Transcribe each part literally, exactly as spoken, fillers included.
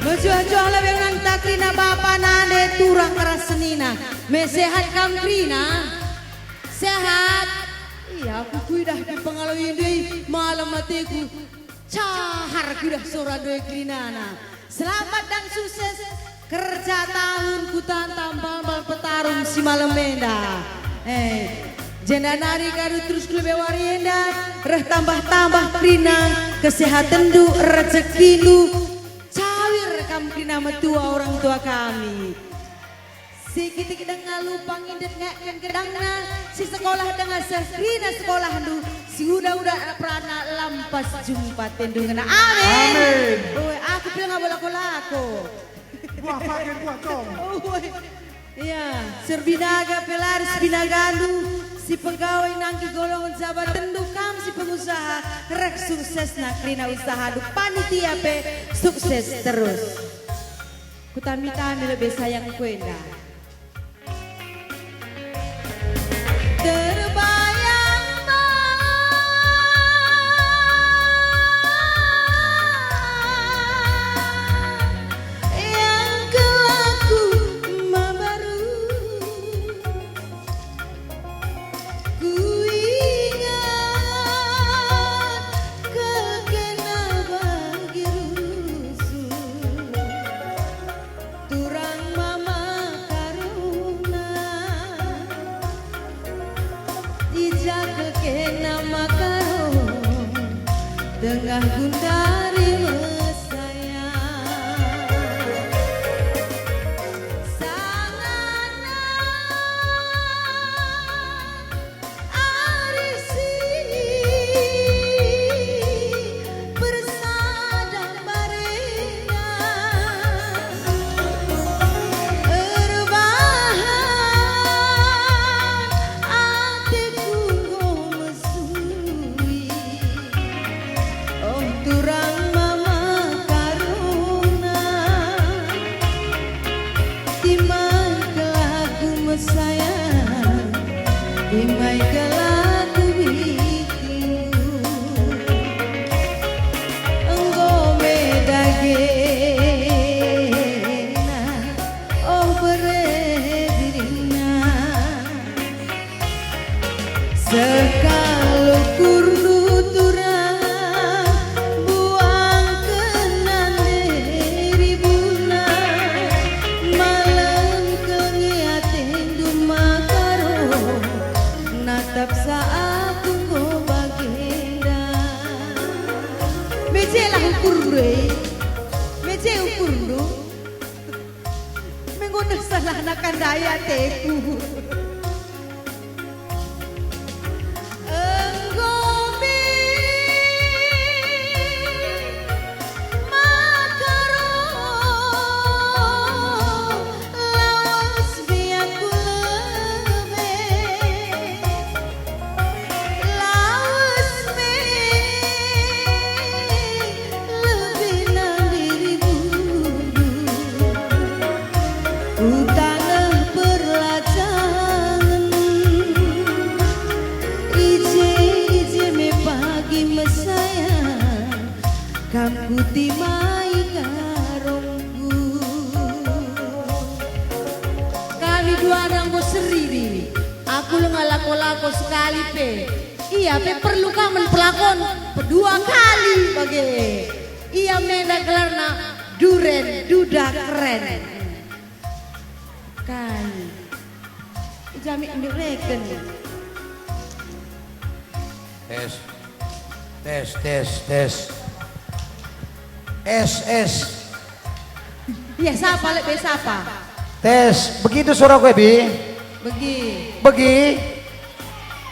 Mejuah-juah lebe nanta kerina bapa nande turang ras senina. Me sehat kam kerina? Sehat. Iya, aku kuidah pe pengaloi ndai, malem ateku. Cahar kuidah sora ndai kerinana. Selamat dan sukses kerja tahun Kutanta Mbal-mbal Petarum si malem enda. Eh, jenda nari kadu terus ku lebe wari enda, reh tambah-tambah kerina kesehatenndu, rejekindu, cawir kam kerina metua orang tua kami. Si kitik denga lupa ngindet ngaken gedangna, si sekolah denga seh kerina sekolahndu, si uda-uda perana lampas jumpa tendu ngena. Amin. Amin. Ue, aku pe langa lako-lako. Buah pagi, buah cong. Ue. Iya, si erbinaga pe la ras binagandu, si pegawai nangkih golongen jabatenndu, kam si pengusaha, reh suksesna kerina usahandu, panitia pe sukses terus. Kutami-tami lebe sayangku enda. Terbayang yang kelaku mabaru. Kuingat kekena bagi rusuh. Turang mama karuna, i ja kekena makaron, tengah gundari mesayang. Sangana Ari si persada barena, erbahan ateku enggo mesui. Oh, turang mama karuna, timai kelaku mesayang, timai kelaku bikindu. Enggo me dagena, oh, bere dirina. Sekalukurndu turang, buangken nande ribuna, malem kengi atendu makaro, natap saat enggo bagenda. Mejelah ukurndu, e. Meje ukurndu. Menggunuh salah nakan daya teku. Enggo bi makaro lawes biaku lebe. Lawes me lebe nandiri bulu. Ku taneh perlajangen, i je, i je me pagi mesayang, kam kutimai karongku. Kami duana enggo seri diri. Aku langa lako-lako sekali pe. Ia pe perlu ka men pelakon pedua kali bage. Ia menda gelarna Duren Duda Keren. Kai. Jami ndireken. Tes. Tes, tes, tes. Es, es. Iya, sapa lebe sapa? Tes, begitu suaraku, Ebi? Begi. Begi?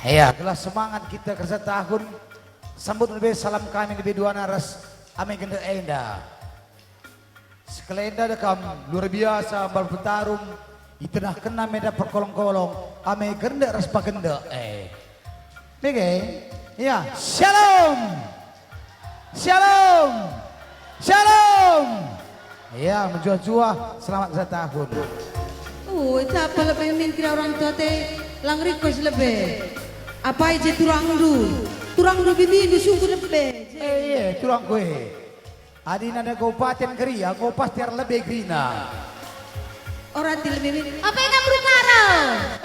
Iya, gelah semangat kita kerja tahun. Sambut lebe salam kami lebe duana ras ame gende enda. Sekalenda dekam luar biasa mbalu petarum, itenahkenna meda perkolong-kolong ame gende ras pagende, eh. Bege? Ya, shalom. Shalom. Shalom. Ya, mejuah-juah, selamat ulang tahun. Oh, capa lebe min kira orang tua te lang request lebe. Apai je turangndu? Turangndu binindu sungguh lebe. Eh, iya, turangku, eh. Adi nande Kabupaten Keria, enggo pasti arah lebe kerina. Orang ti lebe min-, apa enak beru Karo?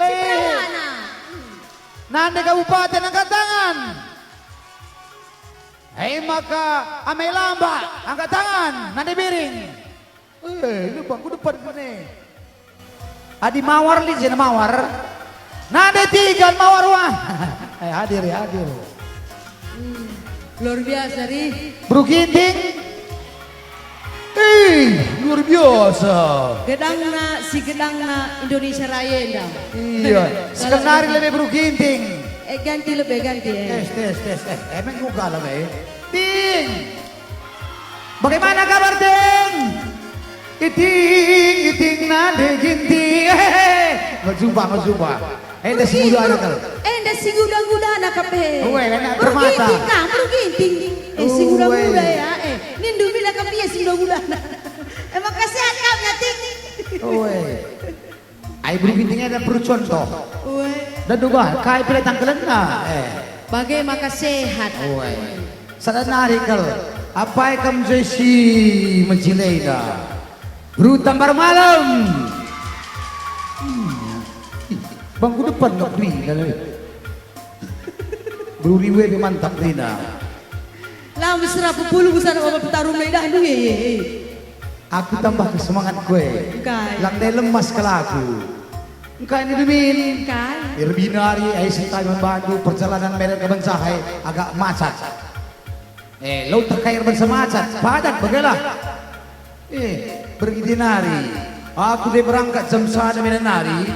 Eh. Siperawana. Nande Kabupaten angkat tangan. Hei maka Ame Lambak angkat tangan, nande Biring. Eh, ini bangku depan kene. Adi Mawar lit jena Mawar. Nande Tigan Mawar wah. Eh, hadir ya, hadir. Hmm, luar biasa, Ri. Beru Ginting. Ih, luar biasa. Gedangna, si gedangna Indonesia Raya enda. Iya, kalau sekenari lebe Beru Ginting. Eh, ganti lebe, ganti, eh. Tes, tes, tes, eh, emang gua kalah, eh. Ting. Bagaimana kabar, Ting? Iting, iting, nande Ginting. Hehehe. Ngejumpa, ngejumpa. Enda si nguda kal. Enda si nguda-ngudana kap e. Uwe, enak permata. Beru Ginting kang, Beru Ginting. Eh, si nguda-nguda ya. Eh, nindu mila kap ia si nguda-ngudana. Emang kasihan kap ya, Ting. Uwe. Ai Beru Ginting enda perlu contoh. Uwe. Dan ubah, kai pele tangkelenna. Eh. Bage maka sehat. Uwe. Sada nari kal, apai kam Jesi mejilena. Beru Tambar Malem. Hmm. Ih, bangku depan nggak beri, lalu. Beru Riwe pe mantap kerina. La mesera pepuluh busana baba petarung la idahndu, e, e, e. Aku tambah semangat kue. Engkai. Lang dai lemas kal aku. Engkai ni dumin? Engkai. Irbinari ai sentabi man bandu perjalanan Medan ka Banjar e agak macet. Eh, lau teh kai erban semacat, padat bagailah. Eh, bergiti nari. Aku dai berangkat jam sada Medan nari,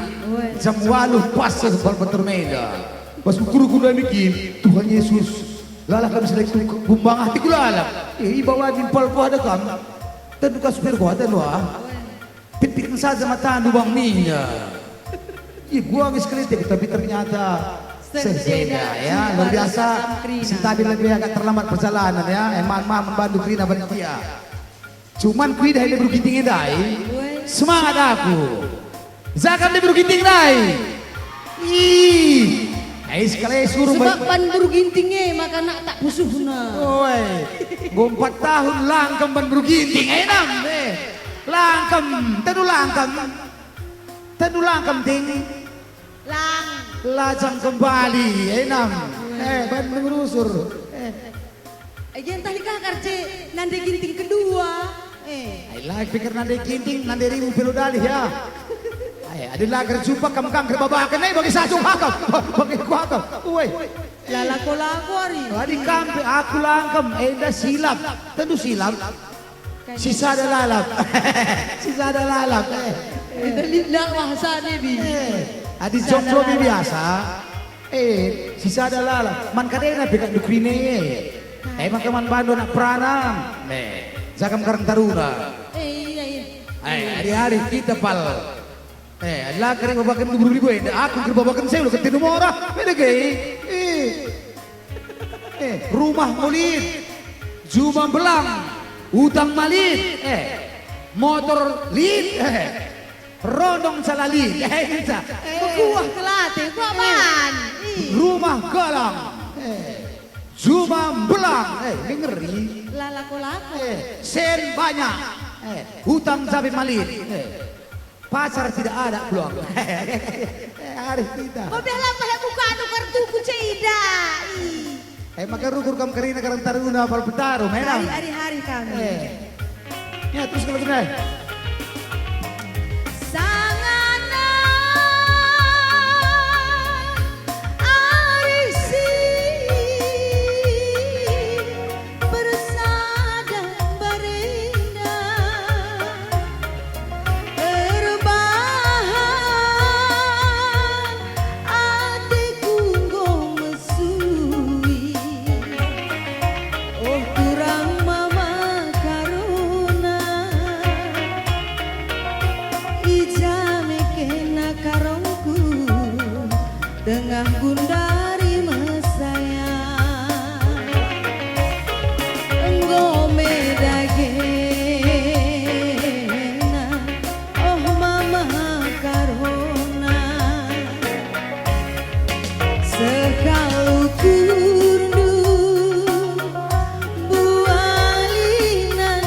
jam waluh pas seh pal bentar Medan. Pas ukurku ndai kin, Tuhan Yesus, lalap kami selai ku, ku, kumbang atiku lalap. Eh, ibawa impal ku ada kam. Tentu ka supir ku ada lu, ah. Pit-pit saja matandu bang minyak. Ih, gua nge sekelitik, tapi ternyata seseda, ya, luar biasa. Sentabi lebe agak terlambat perjalanan, ya. Eh, man, man, man bandu kerina panitia. Cuman kuidah ini Beru Ginting ndai. Semangat aku. Jaga lebe Beru Ginting ndai. Ih, ai sekali suruh. Sebab ban Beru Ginting e maka nak tak pusuhna. Oi, enggo empat tahun langkem ban Beru Ginting, eh, nam, eh. Langkem, tendu langkem. Tendu langkem, Ting. Lang. Lajang kembali, eh, nam. Eh, ban ngerusur. Eh. Eh, gentah lit kakar ce, nande Ginting kedua. Eh. Ai, la pikir nande Ginting, nande Rimu pe lu dalih, ya. Ai, adi la erjumpa kam kang erbabaken, eh, bagi satu hakam. Bagi aku hakam. Uwe. La lako-lako ari. Adi kam pe aku langkem, enda silap. Tentu silap. Kan. Sisada lalap. Sisada lalap, eh. Enda lit la bahasa ne, Bi. Eh, adi jomblo, Bi, biasa. Eh, sisada lalap. Man kadena pe kak dukrine, eh. Eh, maka man bandu anak perana. Eh, jagam karang taruna. Eh, iya, iya. Eh, ari-ari kita pal. Eh, la kari babaken gubernur ibu, eh, aku kari babaken saya udah ketemu orang, beda gay. Eh. Eh, rumah enggo lit, juma mbelang, utang ma lit, eh, motor lit, eh, rondong salah lit, eh, bisa. Eh, mekuah kelate, kuah ban. Ih. Rumah galang, eh, juma mbelang, eh, ngeri. La lako-lako. Eh, sen banyak, eh, utang jabe ma lit, eh. Pacar tidak ada, pulang. Hari kita. Mobil apa yang buka anu kartuku ceda? Ih. Eh, maka rukur kam kerina karang taruna pal petarung, eh, nam? Hari-hari kami. Eh. Ya, terus kalau gini. Sangana arisi. Persada mbarenda erbahan ateku enggo mesui. Oh, turang mama karona, i ja me kena karongku. Tengah gundari mesaya, enggo me dagena, oh mama karona. Sekal ukurndu, buali nan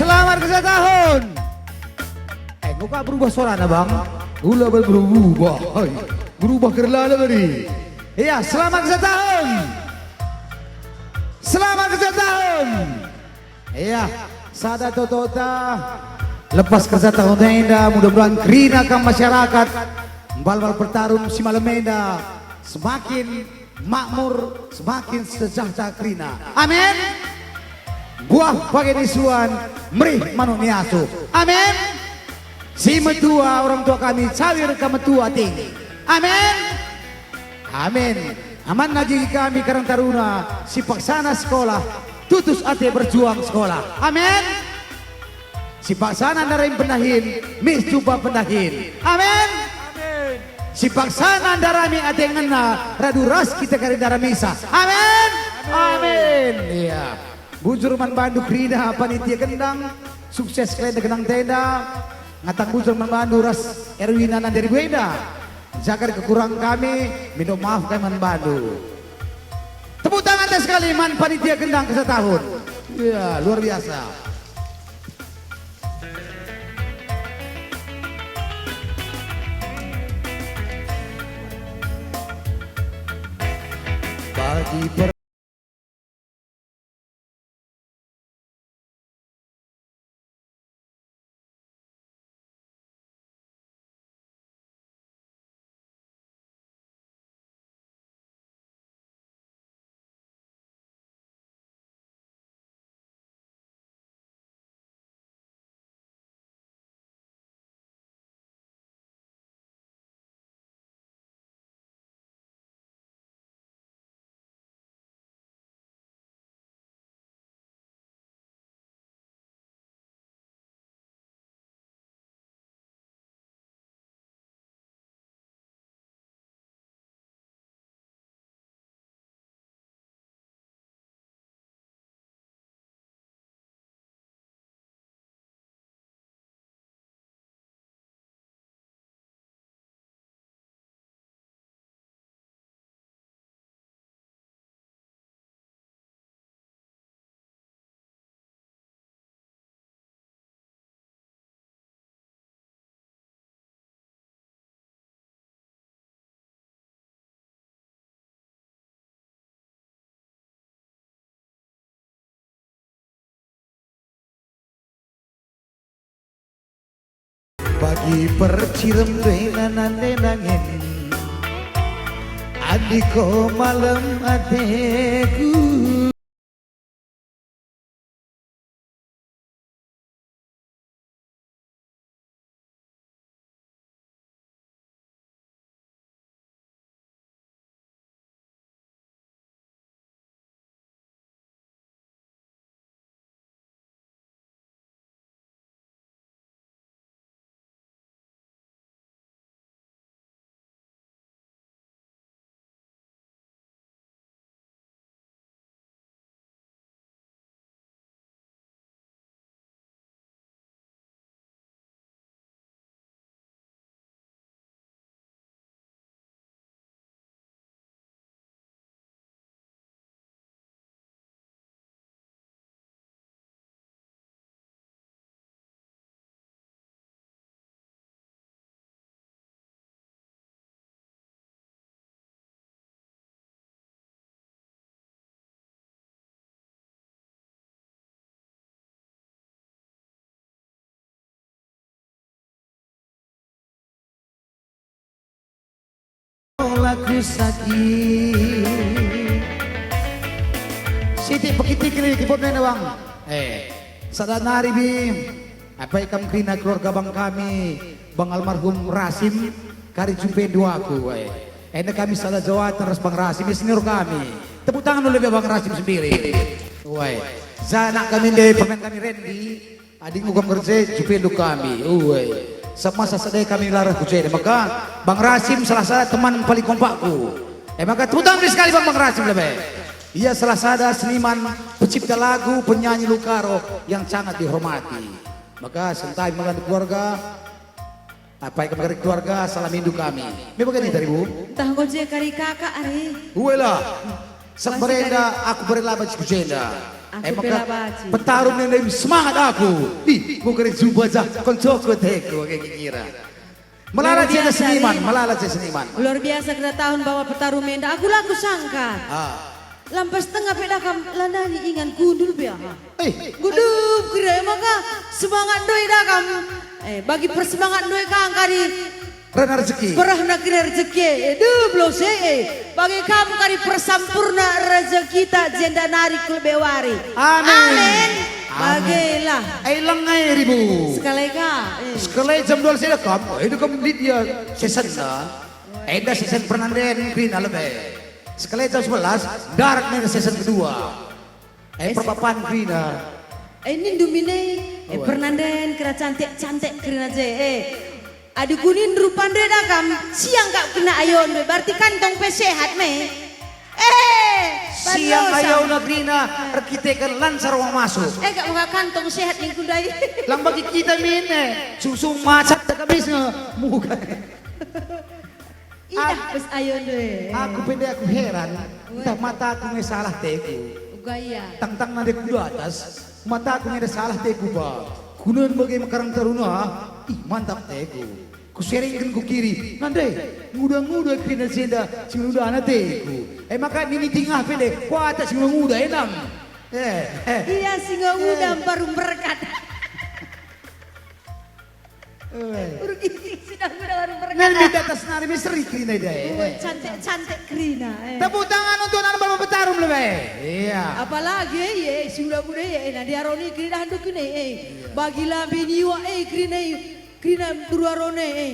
Selamat kerja tahun. Eh, enggo ka berubah suarana, Bang? Ula berubah. Hai, berubah kerlala tadi. Iya, selamat kerja tahun. Selamat kerja tahun. Iya, sada totota. Lepas kerja tahun enda, mudah-mudahan kerina kam masyarakat. Mbal-mbal pertarung si malem enda semakin makmur, semakin sejahtera kerina. Amin. Buah page ni suan, merih manuk ni asuh. Amin. Si metua orang tua kami, cawir ka metua tinggi. Amin. Amin. Aman lagi kami Karang Taruna, si paksana sekolah, tutus ate berjuang sekolah. Amin. Si paksana ndarai pendahin, mis jumpa pendahin. Amin. Amin. Si paksana ndarami ate ngena, radu ras kita kari ndaramisa. Amin. Amin. Iya. Bujur man bandu kerina panitia gendang, sukses kalenda gendang tenda. Ngatang bujur man bandu ras Erwina nande ribu enda. Jaga kekurangan kami, minta maaf kami man bandu. Tepuk tangan teh sekali man panitia gendang kerja tahun. Iya, luar biasa. Bagi per- Bagi percirem dena nande nangin, adiko malem ateku. Laku sakit. Sitik pekitik ni keyboard nena, Bang. Eh, sada nari, Bim. Apai kam kerina keluarga bang kami, Bang almarhum Rasim, kari jumpendu aku, wai. Enda kami sada jawatan ras Bang Rasim, ya senior kami. Tepuk tangan dulu ya Bang Rasim sendiri. Wai. Janak kami nde permen kami Randy, adingku kam kerja, jumpendu kami. Wai. Semasa sedai kami larah ku jene, maka Bang Rasim salah sada teman paling kompakku. Eh, maka tepuk tangan sekali Bang, Bang Rasim lebe. Ia salah sada seniman, pencipta lagu, penyanyi Lukaro yang sangat dihormati. Maka sentai mengenai keluarga, apai kam kari keluarga, salam indu kami. Me bagani tadi, Bu? Ntah enggo je kari kakak, ari. Uela, semberenda aku beri laban si kujenda. Aku Eh, maka pela banci. Petarum nene semangat aku. Di, ku kere jumpa jah, koncoku teku, kayak kira. Melala Luar cie biasa, seniman, eh. Melala cie seniman. Luar biasa kena tahun bahwa petarum enda. Aku la kusangka. Ah. Lampas tengah pe dakam, lanai ingan gundul pe aha. Eh. Gundul kira maka semangat doi dakam. Eh, bagi persemangat doi kang kari Rena rezeki. Berehna kira rezeki, eh, dublo se, eh. Bagi kam kari persampurna rezekita jenda nari ku lebe wari. Amin. Amin. Amin. Bagelah. Eh, lengai ribu. Sekalai ka, eh. Sekalai jam dua siang kam, eh, dekam lit ya sesenna. Enda sesen pernanden kerina lebe. Sekalai jam sebelas, darat nih sesen kedua. Eh, perpapan kerina. Eh, nindu mine, eh, Wah. Pernanden kira cantik-cantik kerina je, eh. Adi kunin rupan reda kam, siang kap kena ayon be, berarti kantong pe sehat me. Eh, siang bandosa. Ayon kerina, erkiteken lancar uang masuk. Eh, kap maka kantong sehat ning kundai. Lang bagi kita mine, susu masak tak habis nge, muka. Idah Ak-, bes ayo nde. Aku pe nde aku heran, Weh. Ntah mataku nge salah teku. Uga ia. Tang-tang nande ku atas, mataku nge salah teku ba. Kunen bage mekarang taruna, ih, mantap teku. Kuseringken ku kiri, nande, nguda-nguda kerina jenda, si nguda ana teku. E maka nini tingah pe nde, kuata si nguda-nguda enam. Eh, eh. Ia si nguda Eh. Mbaru berkat. Eh. Uruk isi, si nguda mbaru berkat. Nel minta atas nari misteri kerina ida, eh. Oh, cantik-cantik kerina, eh. Tepuk tangan untuk anak Bapak Petarum lebe. Iya. Apalagi, eh, si nguda-nguda, eh, nah, diaroni kerina handuk ini, eh. Iya. Bagi lambe niwa, eh, kerina, eh. Kerina dua rone, eh.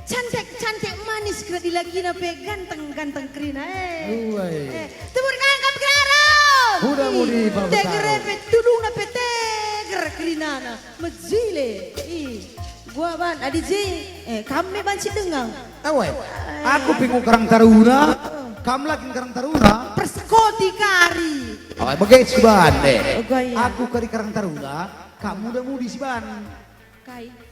Cantik, cantik, manis, kira dilakina pe ganteng, ganteng kerina, eh. Uai. Eh, tepuk tangan kap kerarum. Muda-mudi, Ih, Pak teger Besar. Pe, tudungna pe teger kerinana. Mejile. Ih, gua ban, adi je, eh, kam me banci denga. Awai. Eh. Aku pe ngukarang taruna, kam lagi ngukarang taruna. Persekoti kari. Awai, bage si ban, eh. Oga, iya. Aku kari karang taruna, kam muda-mudi si ban. Kai.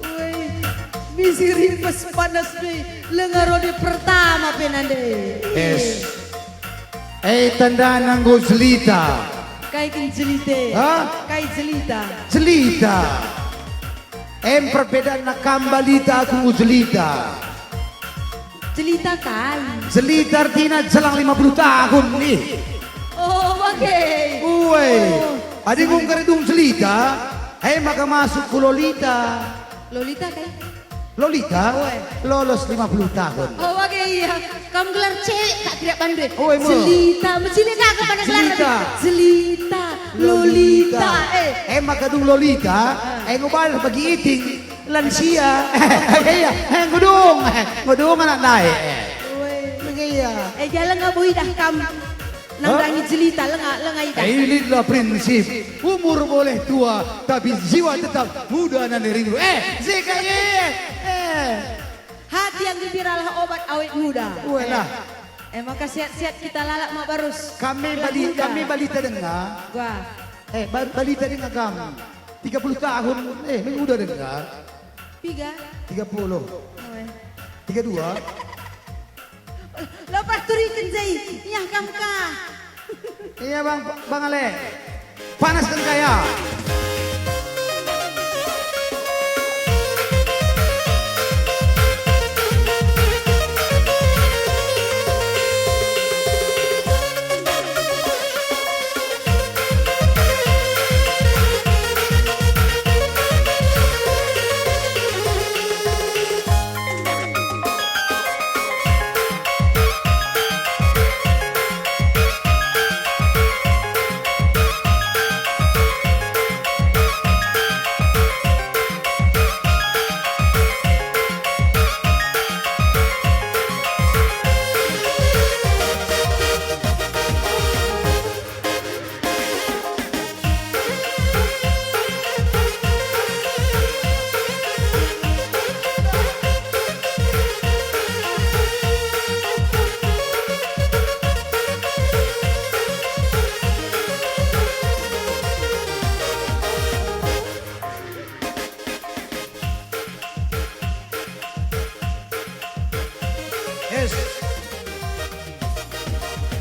Woi, misi ripes panas pe, lenga rode pertama pe nande. Yes. Eh, tandana enggo jelita. Kai kin jelite? Hah? Kai jelita? Jelita. Em perbedaanna kam balita, aku enggo jelita. Jelita kai? Jelita artina jelang lima puluh tahun nih. Oh, bage. Uwe. Oh. Adi enggo nggeredung jelita, eh, maka masuk ku Lolita. Lolita kai? Lolita? Uwe. Lolos lima puluh tahun. Oh, bage ia. Kam gelar cewek tak kira bandu. Uwe, mo. Jelita, mecile tak kepada gelar. Jelita. Jelita, Lolita. Lolita. Eh. Eh, maka dung Lolita, ah, eh, ngubalah bagi iting. Lansia. Iya, eh, ngudung, eh, ngudung anak ndai. Woi. Iya. Eh, ja lenga bo idah kam nandangi jelita, lenga, lenga idah. Eh, ilitlah prinsip. Umur boleh tua, tapi jiwa tetap muda nande rindu. Eh, Z K Y. Eh. Hati yang gembiralah obat awet muda. Walah. Eh, eh, maka sehat-sehat kita lalap mak barus. Kami bali-, kami balita denga. Wah. Eh, ba-, balita denga kam. Tiga puluh tahun, eh, menguda denga. Piga? Tiga puluh. Oh, eh. Tiga dua. Lepas turiken jai, nyah kam kah? Iya, Bang, Bang Ale. Panasken kaya. Yes.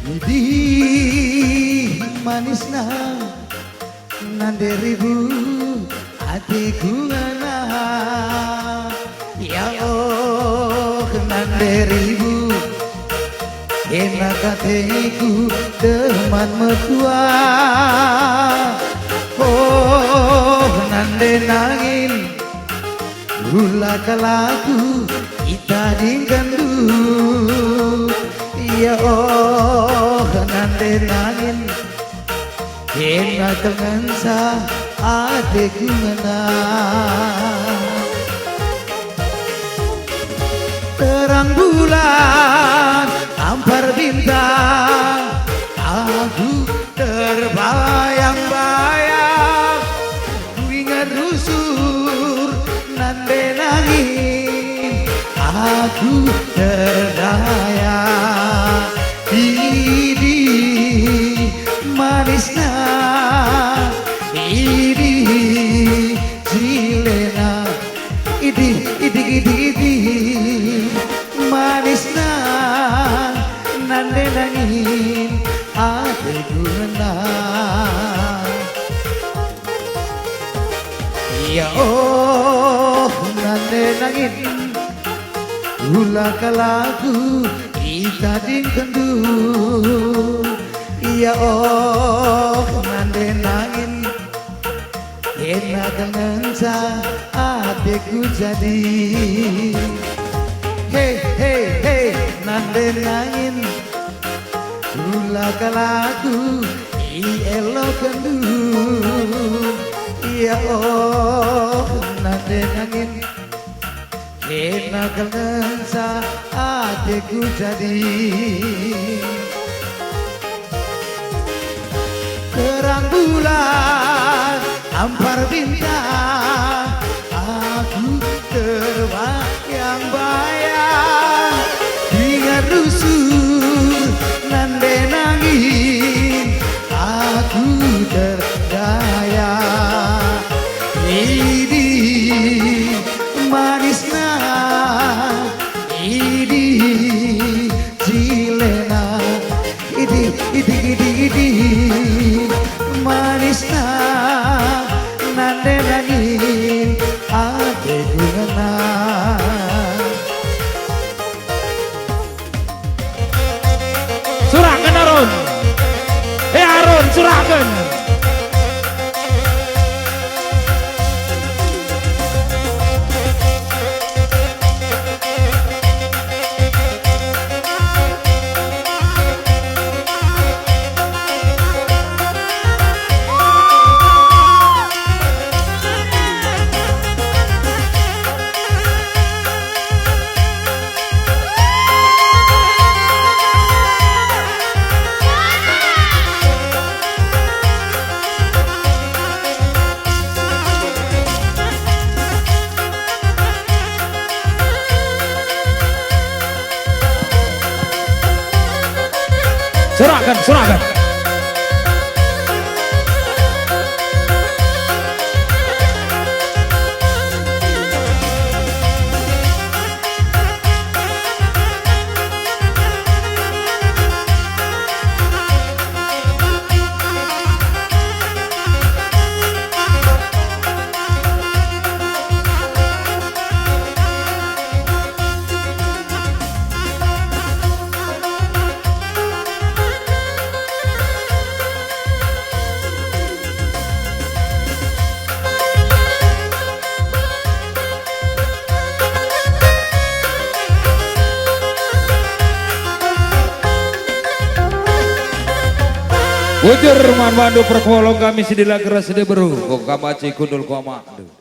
Idih manisna nande ribu ateku ngena. Ya oh, nande ribu, enak ateku teman mekua. Oh, nande nangin, ula kal aku itadingkenndu. Ya oh, nande nangin, kena kal ngenca ateku ngena. Terang bulan, ampar bintang, aku terbayang-bayang. Kuingat rusur nande nangin, aku terdaya. Idi manisna, idi jilena, idi, idi, idi, idi manisna, nande nangin ateku ngena. Ya oh, nande nangin, ula kal aku itadingkenndu. Ya oh, nande nangin, kena kal ngenca ateku jadi. He, he, he, nande nangin, ula kal aku ielokenndu. Ya oh, nande nangin, kena kal ngenca ateku jadi. Terang bulan, ampar bintang, aku terbayang-bayang. Ingat rusur nande nangin, aku terdaya. Idi manisna, idi cilena, idi, idi, idi, idi manisna, nande nangin ate gulana. Suraken, Arun. Eh, Arun, suraken. Suraken, suraken. Bujur man bandu perkolong kami si dilah keras diberu, ku kamaci kundul ku amandu.